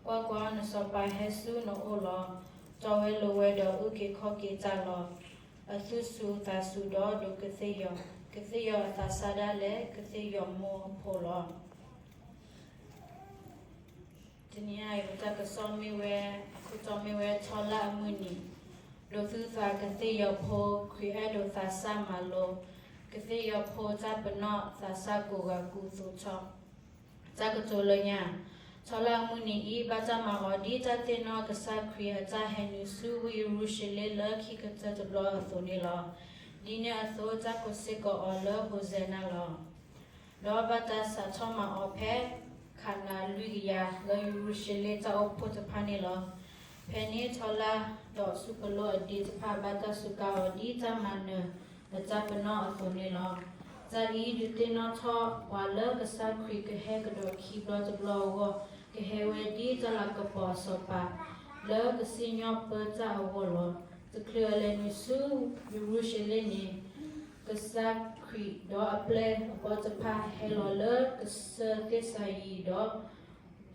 ကွၢ်ကွၢ်, နစီၤပၤဟဲဆူနအိၣ်လီၤ. ကၠီဝဲလိၤဝဲဒီးအုၣ်က့ၤခီၣ်က့ၤတၢ်လီၤ. အသူၣ်စူၤသးစူၤဒီးဒိးကသ့ၣ်ယီၤ, ကသ့ၣ်ယီၤအသးစၢ်ဒၣ်လဲာ် ကသ့ၣ်ယီၤမိၢ်အဖိလီၤ. တနံၤအံၤ ပတၢ်ကစီၣ်မ့ၢ်ဝဲ, အခိၣ်တီမ့ၢ်ဝဲ ထီလၢအမုၢ်နံၤ, ဒိးသူသးကသ့ၣ်ယီၤဖိ, ခရံာ်အဲၣ်ဒိးသးစၢ်မၤလိ, ကသ့ၣ်ယီၤဖိတၢ်ပနီၣ် သးစၢ်ကိးဂၤကူသိးထီၣ်. တၢ်ကတိၤလၢညါ, ထီလၢအမုၢ်နံၤအံၤ ဘၣ်တၢ်မၤအီၤဒ်တၢ်သ့ၣ်နီၣ်ကစၢ်ခရံာ်အတၢ်ဟဲနုာ်ဆူဝ့ၢ်ယရူၤၡလ့ၣ်လၢခံကတၢၢ်တဘျီအသိးန့ၣ်လီၤ. ဒ်န့ၣ်အသိး တၢ်ကိးစ့ၢ်ကီးအီၤလၢ ဟိၣ်စဲနၤလီၤ. ဒီးဘၣ်တၢ်စးထီၣ်မၤအီၤဖဲ ခးနၤလွံၢ်ကယၤ လၢယရူၤၡလ့ၣ်တၢ်အိၣ်ဖှိၣ်တဖၣ်န့ၣ်လီၤ. ဖဲန့ၣ်ထီလၢဒီးဆူၣ်ပလိၣ်အဒ့တဖၣ် ဘၣ်တၢ်စူးကါအီၤဒ်တၢ်မၤနၢၤအတၢ်ပနီၣ်အသိးန့ၣ်လီၤ. တၢ်အံၤဒုးသ့ၣ်နီၣ်ထီၣ်ပှၤလၢကစၢ်ခရံာ်ကဟဲကဒီးခံဘျီတဘျီအဂီၢ် ကဟဲဝဲဒ်တၢ်လၤကပီၤအစီၤပၤ လၢကစံၣ်ညီၣ်ပၢတၢ်အဂီၢ်လီၤ. တချုးအလဲၤနုာ်ဆူယရူၤၡလ့ၣ်န့ၣ် ကစၢ်ခရံာ်ဒီးအပျဲၢ်အဘီၣ်တဖၣ် ဟဲလီၤလၢကစၢၢ်သ့ၣ်စၤယံၤဒီး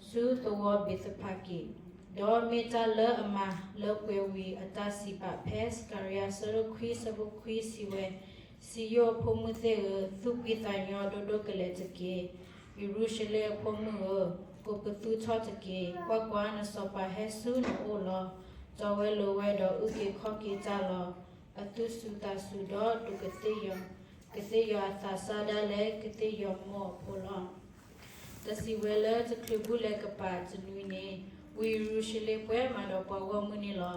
ဆူသဝီဘ့းသဖၤက့ၤ, ဒီးမ့ၢ်တၢ်လၢအမၤလၢပှဲၤဝံၤအတၢ်စံးပာ် ဖဲစကၤရယၤ ဆၢဒိၣ်ခွံ ဆၢဖိခွံ စံးဝဲ, စံယိၣ်အဖိမုၣ်သ့ၣ်ဧၢ, သူၣ်ဖှံသးညီဒိၣ်ဒိၣ်ကလဲာ်တက့ၢ်. ယရူၤၡလ့ၣ်အဖိမုၣ်ဧၢ, ကိးပသူထီၣ်တက့ၢ်. ကွၢ်ကွၢ်, နစီၤပၤဟဲဆူနအိၣ်လီၤ. ကၠီဝဲလိၤဝဲဒီးအုၣ်က့ၤခီၣ်က့ၤတၢ်လီၤ. အသူၣ်စူၤသးစူၤဒီးဒိးကသ့ၣ်ယီၤ, ကသ့ၣ်ယီၤအသးစၢ်ဒၣ်လဲာ် ကသ့ၣ်ယီၤမိၢ်အဖိလီၤ. တၢ်စံးဝဲလၢတချုးဘူၣ်လဲၤကပာ်တနွံန့ၣ်, ဝ့ၢ်ယရူၤၡလ့ၣ်ပှဲၤမးဒီးပှၤဂီၢ်မုၢ်န့ၣ်လီၤ.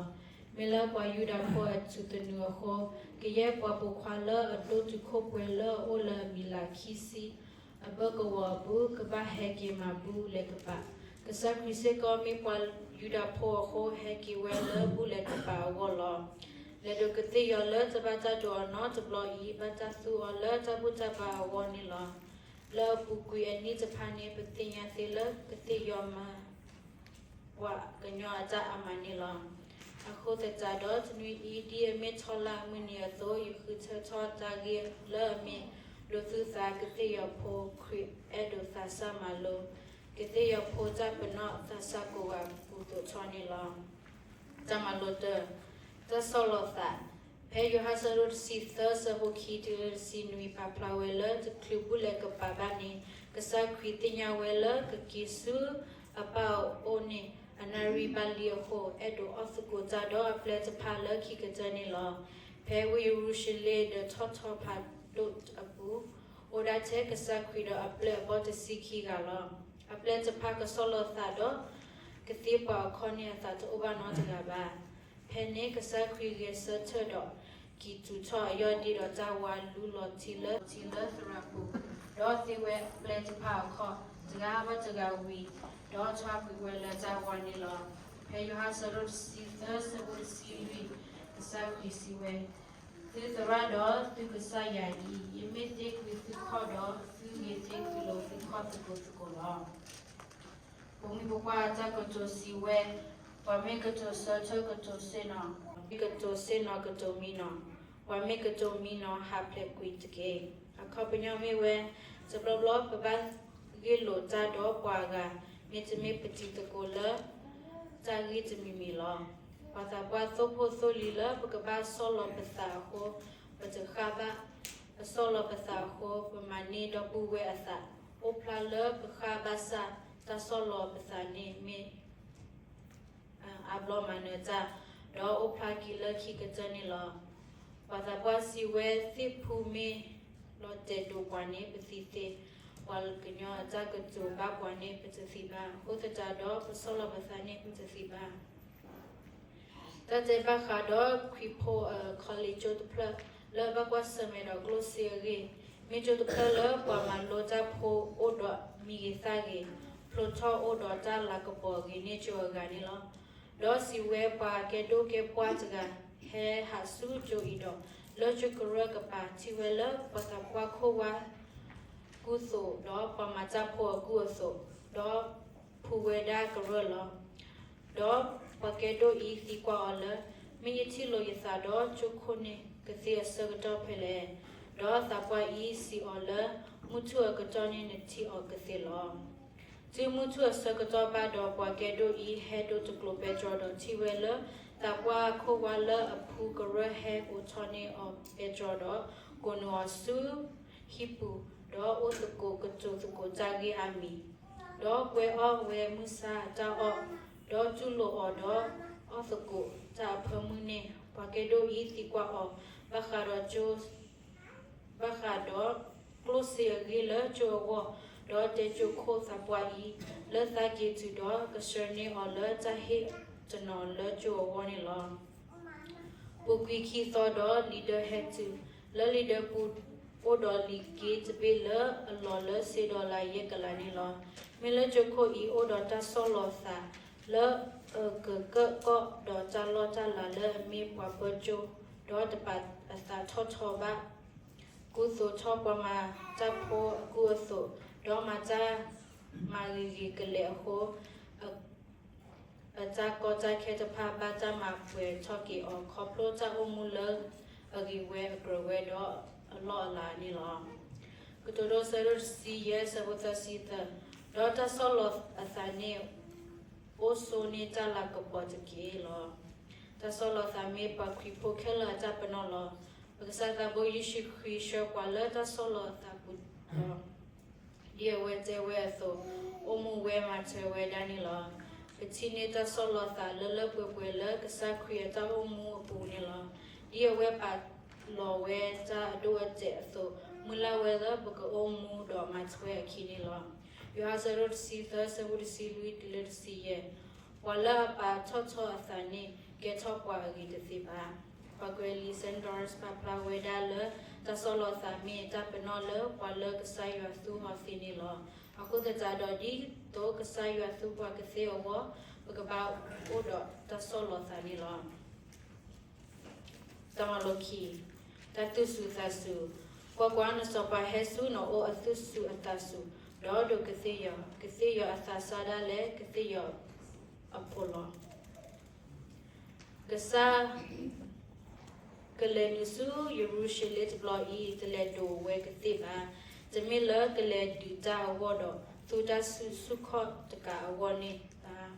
မ့ၢ်လၢပှၤယူဒၤဖိအထူၣ်သနူအဃိ, ကယဲၢ်ပှၤပိာ်ခွါလၢအဒိၣ်တုာ်ခိၣ်ပှဲၤလၢအအိၣ်လၢအမံၤလးခံဆံ အဘၢၣ်ကဝီၤအပူၤ ကဘၣ်ဟဲက့ၤမၤဘူၣ်လဲၤကပာ်. ကစၢ်ခရံာ်စ့ၢ်ကီးမ့ၢ်ပှၤယူဒၤဖိအဃိ ဟဲက့ၤဝဲလၢဘူၣ်လဲၤကပာ်အဂီၢ်လီၤ. လဲၤဒိးကသ့ၣ်ယီၤလၢတဘၣ်တၢ်ဒိးအီၤနီတဘျီအံၤ ဘၣ်တၢ်သူအီၤလၢတၢ်ဘူၣ်တၢ်ဘါအဂီၢ်န့ၣ်လီၤ. လၢအပူၤကွံာ်အနံၣ်တဖၣ်န့ၣ် ပသ့ၣ်ညါသ့လၢကသ့ၣ်ယီၤမၤ ပှၤကညီအတၢ်အါမးန့ၣ်လီၤ. အဃိသတးဒီး တနွံအံၤ ဒ်အမ့ၢ်ထီလၢအမုၢ်နံၤအသိး ယဃုထၢထီၣ်တၢ်ဂ့ၢ်လၢအမ့ၢ် ဒိးသူသးကသ့ၣ်ယီၤဖိ ခရံာ်အဲၣ်ဒိးသးစၢ်မၤလိ ကသ့ၣ်ယီၤဖိတၢ်ပနီၣ် သးစၢ်ကိးဂၤကူသိးထီၣ်န့ၣ်လီၤ. တၢ်မၤလိတၢ်, တၢ်ဆီၣ်လီၤသး, ဖဲယိၤဟၣ်ဆၢဒိၣ်တဆံသၢ ဆၢဖိခံတုၤလၢတဆံနွံ ပာ်ဖျါဝဲလၢ တချုးဘူၣ်လဲၤကပာ်ဘၣ်န့ၣ် ကစၢ်ခရံာ်သ့ၣ်ညါဝဲလၢကက့ၤဆူအပၢ်အအိၣ်န့ၣ် အနၣ်ရံၣ်ဘၣ်လံအဃိ အဲၣ်ဒိးအီၣ်သကိးတၢ်ဒီးအပျဲၢ်တဖၣ်လၢခံကတၢၢ်န့ၣ်လီၤ. ဖဲဝ့ၢ်ယရူၤၡလ့ၣ်ဒီးထီၣ်ထီဖးဒိၣ်အပူၤ အိၣ်ဒၣ်ထဲကစၢ်ခရံာ်ဒီးအပျဲၢ်အဘီၣ်တဆံခံဂၤလီၤ. အပျဲၢ်တဖၣ်ကဆီၣ်လီၤသးဒီး ကသ့ပှၤအခီၣ်န့ၢ်အသးတအိၣ်ဘၣ်နီတဂၤဘၣ်. ဖဲန့ၣ်ကစၢ်ခရံာ်ဂဲၤဆၢထၢၣ်ဒီး ကံၢ်တူာ်ထီၣ်အယီၢ်ဒ့ဒီးတၢ်ဝါလူလီၤထံလၢ ထံလၢသရၣ်ပူၤ, ဒီးသ့ဝဲအပျဲၢ်တဖၣ်အခီၣ် တဂၤဘၣ်တဂၤဝံၤ, ဒီးထီၣ်ကွံာ်ဝဲလၢတၢ်ဝါန့ၣ်လီၤ. ဖဲယိၤဟၣ်ဆၢဒိၣ်တဆံသၢ ဆၢဖိတဆံလွံၢ် ကစၢ်ခရံာ်စံးဝဲ, သုသရၣ်ဒီးသုကစၢ်ယၤအံၤ, ယမ့ၢ်သ့ကွံာ်သုခီၣ်ဒီး သုဂ့ၤသ့ကွံာ်လိာ်သုခီၣ်သကိးသကိးလီၤ. ပမ့ၢ်ပကွၢ်တၢ်ကတိၤစံးဝဲ, ပှၤမ့ၢ်ကတိၤဆၢထၢၣ်ကတိၤဆ့ၣ်နီၤ, မ့ၢ်ကတိၤဆ့ၣ်နီၤကတိၤမံနီၤ, ပှၤမ့ၢ်ကတိၤမံနီၤ ဟးဖျဲးကွံာ်တက့ၢ်. အခီပညီမ့ၢ်ဝဲ, တဘျီဘျီပဘၣ်ဂ့ၢ်လိာ်တၢ်ဒီးပှၤဂၤ, မ့တမ့ၢ်ပတံၤသကိးလၢ တၢ်ဂ့ၢ်တမံၤမံၤလီၤ. ပှၤသးပှၢ်သိၣ်ဖိသိၣ်လံၤလၢပကဘၣ်ဆီၣ်လီၤပသးအဃိ, ပတဃၣ်ဘၣ် ပဆီၣ်လီၤပသးအဃိ ပမၤန့ၢ်ဒီပုၢ်ဝဲၢ်အသး, အိၣ်ဖျါလၢပဃၣ်ဘၣ်ဆၣ် တၢ်ဆီၣ်လီၤပသးန့ၣ်မ့ၢ် အါဘျီမၤနၢၤတၢ်, ဒီးအိၣ်ဖျါက့ၤလၢခံကတၢၢ်န့ၣ်လီၤ. ပှၤသးပှၢ်စံးဝဲ သ့ၣ်ဖူမ့ၢ်လီၤတဲာ်ဒိၣ်ပှၤန့ၣ် ပသံသ့, ပှၤကညီအတၢ်ကတိၤဘၣ်ပှၤန့ၣ် ပတသံဘၣ်. အဃိသတးဒီး ပဆီၣ်လီၤပသးန့ၣ် ပတသံဘၣ်. တၢ်တဲဘၣ်ဃးဒီး ခရံာ်ဖိ college ကၠိတဖျၢၣ် လၢအဘၣ်ကွၢ်ဆၢၣ်မဲာ်ဒီးကျိၣ်စ့အဂ့ၢ်, မ့ၢ်ကၠိတဖျၢၣ်လၢပှၤမၤလိတၢ်ဖိအိၣ်ဒီးမံၤဂ့ၤသၣ်ဂ့ၤ, ဖျိးထီၣ်အိၣ်ဒီးတၢ်လၤကပီၤအဂ့ၤန့ၢ်ကၠိအဂၤန့ၣ်လီၤ. ဒီးစံးဝဲ, ပှၤကဲဒိၣ်ကဲပှၢ်တဂၤ ဟဲဟးဆူကၠိအံၤဒီး, လၢကၠိကရၢၢ်ကပၤ ထံၣ်ဝဲလၢပှၤသးပှၢ်ခိၣ်ဝါ ကူသိးဒီးပှၤမၤတၢ်ဖိအကူအသိး, ဒီးဖှူဝဲဒၣ်ကရၢၢ်လီၤ. ဒီးပှၤကဲဒိၣ်အံၤသံကွၢ်အီၤလၢ, မ့ၢ်ယထံၣ်လိာ်ယသးဒီးကၠိခိၣ်န့ၣ် ကသ့အဆၢကတီၢ်ဖဲလဲၣ်. ဒီးသးပှၢ်အံၤစံးအီၤလၢ, မုၢ်ထူၣ်အကတီၢ်န့ၣ်နထံၣ်အီၤကသ့လီၤ. တုၤမုၢ်ထူၣ်အဆၢကတီၢ်ဘၣ်ဒီး ပှၤကဲဒိၣ်အံၤဟဲဒိတကျိၤပဲတြီဒီး ထံၣ်ဝဲလၢသးပှၢ်ခိၣ်ဝါလၢအဖှူကရၢၢ်ဟဲအိးထီၣ်န့ၢ်အီၤပဲတြီဒီး, ကိးနုာ်အီၤဆူဟံၣ်ပူၤ, ဒီးအိၣ်သကိးကၠိၤသကိးတၢ်ဂ့ၢ်အါမံၤ, ဒီးကွဲအီၣ်ဝဲမုၢ်ဆါအတၢ်အီၣ်, ဒီးတူၢ်လိာ်အီၤဒီးအီၣ်သကိးတၢ်အဖၢမုၢ်န့ၣ်, ပှၤကဲဒိၣ်အံၤသံကွၢ်အီၤ, ဘၣ်ဃးဒီးကၠိ ဘၣ်ဃးဒီးကျိၣ်စ့အဂ့ၢ်လၢကၠိအဂီၢ်, ဒီးတဲကၠိခိၣ်သးပှၢ်အံၤ, လၢသးက့ၤတုၤဒီး ကဆှၢန့ၢ်အီၤလၢတၢ်ဟ့ၣ်တနီၤလၢကၠိအဂီၢ်န့ၣ်လီၤ. ပူၤကွံာ်ခံသီဒီးလံာ်ဒၢဟဲတုၤ, လၢလံာ်ဒၢပူၤ အိၣ်ဒီးလံာ်က့တဘ့ၣ်လၢအလီၤလၢစ့ဒီလါယဲၢ်ကလးန့ၣ်လီၤ. မ့ၢ်လၢကၠိခိၣ်အံၤအိၣ်ဒီးတၢ်ဆီၣ်လီၤသး လၢအကကၢၣ်ကီၣ်ဒီးတၢ်လီၢ်တၢ်လၤလၢအမ့ၢ်ပှၤပၢကၠိ, ဒီးတပာ်အသးထီၣ်ထီဘၣ် ကူသိးထီၣ်ပှၤမၤတၢ်ဖိအကူအသိး, ဒီးမၤတၢ်မၤဂ့ၤဂ့ၤကလဲာ်အဃိ, အတၢ်ကီတၢ်ခဲတဖၣ်ဘၣ်တၢ်မၤပှဲၤထီၣ်က့ၤအီၤ ခီဖျိတၢ်အိၣ်မူလၢအဂ့ၤဝဲအကြၢးဝဲဒီးအလီၢ်အလၤန့ၣ်လီၤ. ကတိၤဒိ ဆၢဒိၣ်တဆံယဲၢ် ဆၢဖိသၢဆံသၢ, ဒီးတၢ်ဆီၣ်လီၤအသးန့ၣ် အိၣ်ဆိန့ၢ်တၢ်လၤကပီၤတက့ၢ်လီၤ. တၢ်ဆီၣ်လီၤသးမ့ၢ်ပှၤခရံာ်ဖိခဲလၢာ်အတၢ်ပနီၣ်လီၤ. ပကစၢ်သးဘိယ့ၣ်ၡူးခရံာ်ဆှၢပှၤလၢတၢ်ဆီၣ်လီၤအသးပူၤလီၤ. ဒ်အဝဲတဲဝဲအသိး, အိၣ်မူဝဲမၤထွဲဝဲဒၣ်န့ၣ်လီၤ. ပထံၣ်န့ၢ်တၢ်ဆီၣ်လီၤသးလၢလၢပှဲၤပှဲၤလၢကစၢ်ခရံာ်အတၢ်အိၣ်မူအပူၤန့ၣ်လီၤ. ဒ်အဝဲပာ်လီၤဝဲတၢ်အဒိအတဲာ်အသိး, မုၢ်လၢ်ဝဲလၢပကအိၣ်မူဒီးမၤထွဲအခံန့ၣ်လီၤ. ယိၤဟၣ်ဆၢဒိၣ်တဆံသၢ ဆၢဖိတဆံလွံၢ်တုၤလၢတဆံယဲၢ်, ပှၤလၢအပာ်ထီၣ်ထီအသးန့ၣ် ကဲထီၣ်ပှၤအဂ့ၤတသ့ဘၣ်. ပှၤကွဲးလံာ် Saint Lawrence ပာ်ဖျါဝဲဒၣ်လၢ တၢ်ဆီၣ်လီၤသးမ့ၢ်တၢ်ပနီၣ်လၢပှၤလၢကစၢ်ယွၤသူအီၤသ့န့ၣ်လီၤ. အဃိသတးဒီး ဒ်သိးကစၢ်ယွၤသူပှၤကသ့အဂီၢ်, ပကဘၣ်အိၣ်ဒီးတၢ်ဆီၣ်လီၤသးန့ၣ်လီၤ. တၢ်မၤလိခံ, တၢ်သူၣ်စူၤသးစူၤ, ကွၢ်ကွၢ်, နစီၤပၤဟဲဆူနအိၣ်အသူၣ်စူၤအသးစူၤ, ဒီးဒိးကသ့ၣ်ယီၤ, ကသ့ၣ်ယီၤအသးစၢ်ဒၣ်လဲာ် ကသ့ၣ်ယီၤအဖိလီၤ. ကစၢ် ကလဲၤနုာ်ဆူယရူၤၡလ့ၣ်တဘျီအံၤ တလဲၤဒိးဝဲကသ့ၣ်ဘၣ်. တမ့ၢ်လၢကလဲၤဒုးတၢ်အဂီၢ်ဒီး သူတၢ်စုဆူၣ်ခီၣ်တကးအဂီၢ်န့ၣ်ဘၣ်.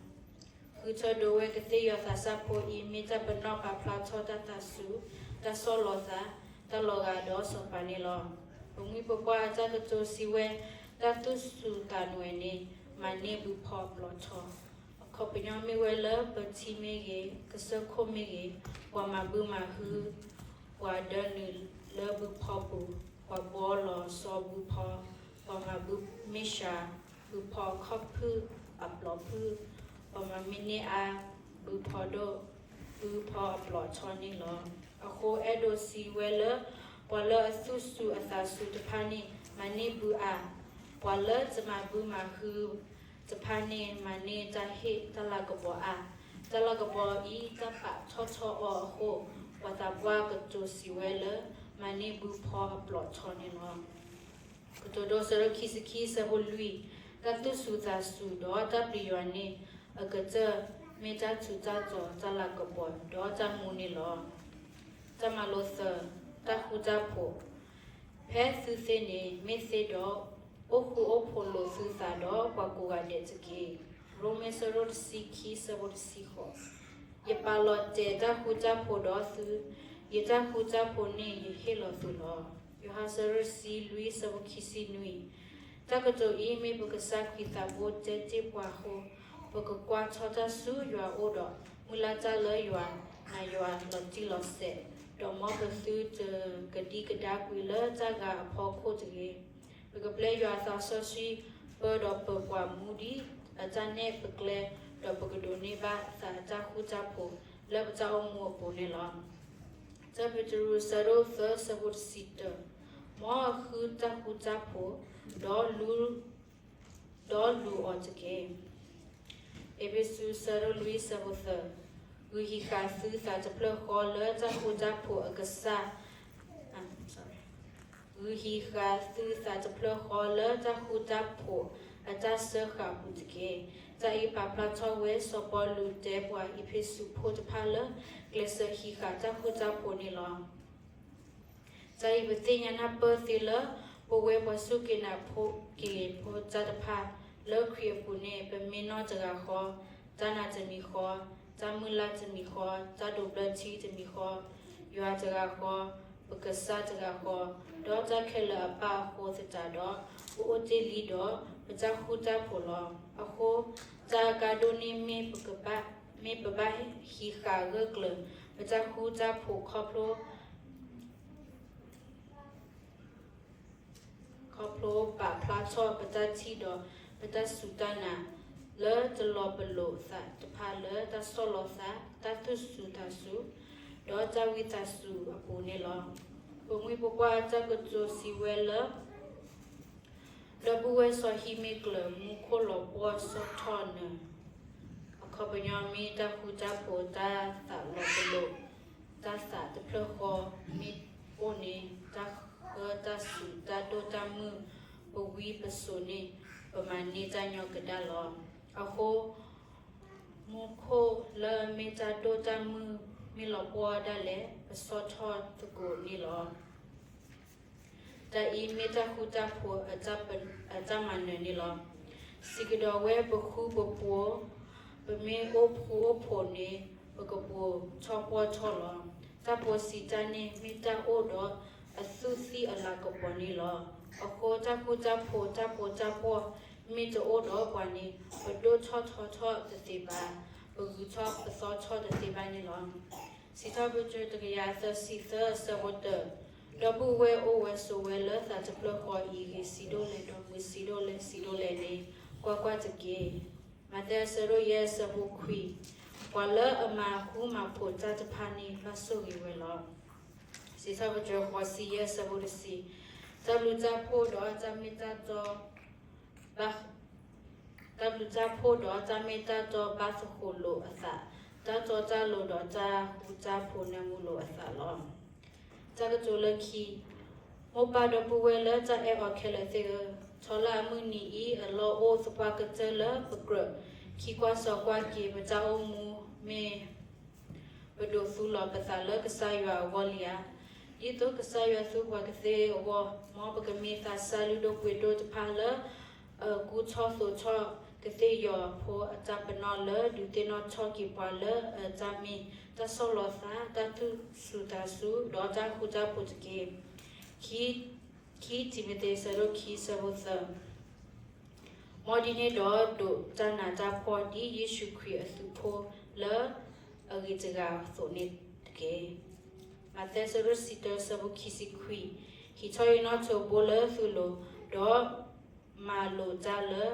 ဃုထၢဒိးဝဲကသ့ၣ်ယီၤသးစၢ်ဖိအံၤ မ့ၢ်တၢ်ပနီၣ်ပာ်ဖျါထီၣ်တၢ်သးစူၤ, တၢ်ဆီၣ်လီၤသး, တၢ်လီၤဂာ်ဒီးစီၤပၤန့ၣ်လီၤ. ပမှံၤပပှၢ်အတၢ်ကတိၤစံးဝဲ, တၢ်သူၣ်စူၤသးနွဲၤန့ၣ် မၤန့ၢ်ဘုဖီအပျီၢ်ထီ. အခီပညီမ့ၢ်ဝဲလၢ ပထံမ့ၢ်ဂ့ၤ, ကစၢၢ်ခိၣ်မ့ၢ်ဂ့ၤ, ပှၤမၤဘုမၤဟု, ပှၤဒၢနုာ်လၢဘုဖီပူၤ, ပှၤဘှီလီၤစီဘုဖီ, ပှၤမၤဘုမ့ၢ်စှၤ, ဘုဖီအခီၣ်ဖုၣ်အပျီၢ်ဖုၣ်, ပှၤမၤမ့ၢ်န့ၢ်အါ, ဘုဖီဒိၣ်, ဘုဖီအပျီၢ်ထီန့ၣ်လီၤ. အဃိအဲၣ်ဒိးစံးဝဲလၢ ပှၤလၢအသူၣ်စူၤအသးစူၤတဖၣ်န့ၣ် မၤန့ၢ်ဘုအါ, ပှၤလၢတမၤဘုမၤဟု တဖၣ်န့ၣ် မၤန့ၢ်တၢ်ဟ့ၣ်တၢ်လၤကပီၤအါ. တၢ်လၤကပီၤအံၤ တၢ်ပာ်ထီၣ်ထီအီၤအဃိ, ပှၤသးပှၢ်ကတိၤစံးဝဲလၢ မၤန့ၢ်ဘုဖီအပျီၢ်ထီန့ၣ်လီၤ. ကတိၤဒိ ဆၢဒိၣ်ခံဆံခံ ဆၢဖိလွံၢ်, တၢ်သူၣ်စူၤသးစူၤဒီးတၢ်ပျံၤယွၤန့ၣ် အကတၢၢ်မ့ၢ်တၢ်ထူးတၢ်တီၤ, တၢ်လၤကပီၤဒီးတၢ်မူန့ၣ်လီၤ. တၢ်မၤလိသၢ, တၢ်ဃူတၢ်ဖိး, ဖဲသုသ့န့ၣ် မ့ၢ်သ့ဒီး အိၣ်ဃူအိၣ်ဖိးလိာ်သုသးဒီးပှၤကိးဂၤဒဲးတက့ၢ်. ရိမ့ ဆၢဒိၣ်တဆံခံ ဆၢဖိတဆံဃိး, ယပာ်လီၤတဲာ်တၢ်ဃူတၢ်ဖိးဒီးသု, ယတၢ်ဃူတၢ်ဖိးန့ၣ် ယဟ့ၣ်လီၤသုလီၤ. ယိၤဟၣ် ဆၢဒိၣ်တဆံလွံၢ် ဆၢဖိခံဆံနွံ, တၢ်ကတိၤအံၤ မ့ၢ်ပကစၢ်ခရံာ်သးဘိတဲတ့ၢ်ပှၤအဃိ, ပကကွၢ်ထီၣ်တၢ်ဆူယွၤအအိၣ်ဒီး မုၢ်လၢ်တၢ်လၢယွၤ, နာ်ယွၤလီၤတံၢ်လီၤဆဲး, ဒီးမ်ပသုတကဒံကဒါကွံာ်လၢတၢ်ဂၤအဖီခိၣ်တဂ့ၤ. ပကပျဲယွၤအသးစီဆှံ ပၢဒီးပပှၤမူဒ်အတၢ်နဲၣ်ပကျဲ, ဒီးပကဒိးန့ၢ်ဘၣ်သးအတၢ်ဃူတၢ်ဖိးလၢပတၢ်အိၣ်မူအပူၤန့ၣ်လီၤ. တၢ်ပ့းတရူး အဆၢဒိၣ်သၢ အဆၢဖိတဆံတၢ, မ်အဃုတၢ်ဃူတၢ်ဖိး, ဒီးလူၤ, ဒီးလူၤအီၤတက့ၢ်. အ့းဖ့းစူး အဆၢဒိၣ်လွံၢ် အဆၢဖိသၢ, ဂုာ်ဟံးဃာ်သုသးတဖျၢၣ်ဃီလၢတၢ်ဃူတၢ်ဖိးအကစၢ် ဂုာ်ဟံးဃာ်သုသးတဖျၢၣ်ဃီလၢတၢ်ဃူတၢ်ဖိးအတၢ်စၢဃာ်အပူၤတက့ၢ်. တၢ်အံၤပာ်ဖျါထီၣ်ဝဲစီၤပီလူးတဲပှၤအ့းဖ့းစူးဖိတဖၣ်လၢ ကျဲးစၢးဟံးဃာ်တၢ်ဃူတၢ်ဖိးန့ၣ်လီၤ. တၢ်အံၤပသ့ၣ်ညါနၢ်ပၢၢ်သ့လၢ ပဝဲပှၤစူၢ်က့ၤနာ်က့ၤဖိတၢ်တဖၣ် လၢခရံာ်အပူၤန့ၣ် ပမ့ၢ်နီၢ်တဂၤဃီ, တၢ်နာ်တမံၤဃီ, တၢ်မုၢ်လၢ်တမံၤဃီ, တၢ်ဒိးဘျၢထံတမံၤဃီ, ယွၤတဂၤဃီ, ပကစၢ်တဂၤဃီ, ဒီးတၢ်ခဲလၢာ်အပၢ်အဃိသတးဒီး ပအိၣ်တ့ၢ်လံဒီး ပတၢ်ဃူတၢ်ဖိးလီၤ. အဃိ တၢ်အကါဒိၣ်န့ၣ်မ့ၢ်ပကဘၣ်, မ့ၢ်ပဘၣ်ဟံးဃာ်ဂၢၢ်ကျၢၤ ပတၢ်ဃူတၢ်ဖိးခီဖျိ ခီဖျိပာ်ဖျါထီၣ်ပတၢ်ထံၣ်ဒီး ပတၢ်စူၢ်တၢ်နာ် လၢတလီၤပလိာ်သးတဖၣ်လၢတၢ်ဆီၣ်လီၤသး, တၢ်သူၣ်စူၤသးစူၤ, ဒီးတၢ်ဝံသးစူၤအပူၤန့ၣ်လီၤ. ပမှံၤပပှၢ်အတၢ်ကတိၤစံးဝဲလၢ ဒီပုၢ်ဝဲၢ်စီၤဟံးမ့ၢ်ကျၢၤ မူခိၣ်လီၤပှီၢ်ဆီၣ်ထီၣ်နၢၤ, အခီပညီမ့ၢ်တၢ်ဃူတၢ်ဖိး တၢ်သးလီၤပလိာ် တၢ်သးတဖျၢၣ်ဃီမ့ၢ်အိၣ်န့ၣ် တၢ်ဃၢတၢ်စူၤ တၢ်ဒိၣ်တၢ်မုၢ် ပဝံပစိာ်န့ၣ် ပမၤန့ၢ်တၢ်ညီကဒၣ်လီၤ. အဃိ မူခိၣ်လၢအမ့ၢ်တၢ်ဒိၣ်တၢ်မုၢ် မ့ၢ်လီၤပှီၢ်ဒၣ်လဲာ် ပဆီၣ်ထီၣ်သကိးန့ၣ်လီၤ. တၢ်အံၤမ့ၢ်တၢ်ဃူတၢ်ဖိးအတၢ်မၤနၢၤန့ၣ်လီၤ. စံးကဒီးဝဲ ပဃူပဖိး, ပမ့ၢ်အိၣ်ဃူအိၣ်ဖိးန့ၣ် ပကပိာ်ထီၣ်ပှီၢ်ထီၣ်လီၤ. တၢ်ပိာ်စံးတၢ်န့ၣ် မ့ၢ်တၢ်အိၣ်ဒီးအသူၣ်သံၣ်အလၤကပီၤန့ၣ်လီၤ. အဃိတၢ်ဃူတၢ်ဖိး တၢ်ပိာ်တၢ်ပှီၢ် မ့ၢ်တအိၣ်ဒီးပှၤန့ၣ် ပဒိၣ်ထီၣ်ထီထီၣ်တသ့ဘၣ်, ပဂုၤထီၣ်ပသီထီၣ်တသ့ဘၣ်န့ၣ်လီၤ. စံးထီၣ်ပတြၢၤတကယၤသၢဆံသၢ အဆၢဖိတၢ, ဒီပုၢ်ဝဲၢ်အိၣ်ဝဲဆိးဝဲလၢသးတဖျၢၣ်ဃီအံၤ ဂ့ၤစံးဒိၣ်လဲၣ် ဒီးမုာ်စံးဒိၣ်လဲၣ် စံးဒိၣ်လဲၣ်န့ၣ် ကွၢ်ကွၢ်တက့ၢ်. မးသဲအဆၢဒိၣ်ယဲၢ် အဆၢဖိခွံ, ပှၤလၢအမၤဃူမၤဖိးတၢ်တဖၣ်န့ၣ် ဘၣ်ဆိၣ်ဂ့ၤဝဲလီၤ. စံးထီၣ်ပတြၢၤဃိးဆံယဲၢ် အဆၢဖိတဆံ, တၢ်ဘျုးတၢ်ဖှိၣ်ဒီးတၢ်မ့ၢ်တၢ်တီ ဘၣ် တၢ်ဘျုးတၢ်ဖှိၣ်ဒီးတၢ်မ့ၢ်တၢ်တီဘၣ်သဃိးလိာ်အသး, တၢ်တီတၢ်လိၤဒီးတၢ်ဃူတၢ်ဖိးနၢမူလိာ်အသးလီၤ. တၢ်ကတိၤလၢခံ, မိၢ်ပၢ်ဒီပုၢ်ဝဲၢ်လၢတၢ်အဲၣ်အီၤခဲလၢာ်သ့ၣ်ဧၢ, ထီလၢအမုၢ်နံၤအံၤ အလီၢ်အိၣ်သပှၢ်ကတၢၢ်လၢပကြၢး ခံကွၢ်စီၤကွၢ်က့ၤပတၢ်အိၣ်မူမ့ၢ် ပဒိးသူလီၤပသးလၢကစၢ်ယွၤအဂီၢ်လံဧါ. ဒ်သိးကစၢ်ယွၤသူပှၤကသ့အဂီၢ်, မ်ပကမ့ၢ်သးစၢ်လုၢ်ဒိၣ်ပှ့ၤဒိၣ်တဖၣ်လၢ အကူထီၣ်သိးထီၣ်ကသ့ၣ်ယီၤဖိအတၢ်ပနီၣ်လၢ ဒုးသ့ၣ်နီၣ်ထီၣ်က့ၤပှၤလၢအတၢ်မ့ၢ်တၢ်ဆီၣ်လီၤသး, တၢ်သူၣ်စူၤသးစူၤ, ဒီးတၢ်ဃူတၢ်ဖိးတက့ၢ်. ခံ, ခံတံၤမသ့း အဆၢဒိၣ်ခံ အဆၢဖိသၢ မ်ဒ်န့ၣ်ဒီး ဒိးတၢ်နးတၢ်ဖှီၣ်ဒ်ယ့ၣ်ၡူးခရံာ်အသုးဖိလၢအဂ့ၤတဂၤအသိးန့ၣ်တက့ၢ်. မးသဲ အဆၢဒိၣ်တဆံတၢ အဆၢဖိခံဆံခွံ, ဟံးထီၣ်ယနီၣ်ထိးဘိလၢသုလိၤ, ဒီးမၤလိတၢ်လၢ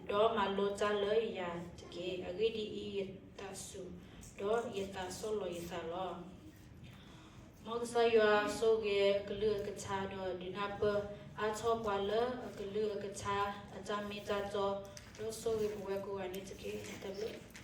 ဒီးမၤလိတၢ်လၢယၤတက့ၢ်. အဂ့ၢ်ဒ်အံၤ, ယသးစူၤ, ဒီးယသးဆီၣ်လီၤယသးလီၤ. မ်ကစၢ်ယွၤဆိၣ်ဂ့ၤအကလုၢ်အကထါ ဒီးဒုးနၢ်ပၢၢ်အါထီၣ်ပှၤလၢအကလုၢ်အကထါအတၢ်မ့ၢ်တၢ်တီ, ဒီးဆိၣ်ဂ့ၤပဝဲကိးဂၤန့ၣ်တက့ၢ်. တၢ်ဘျုး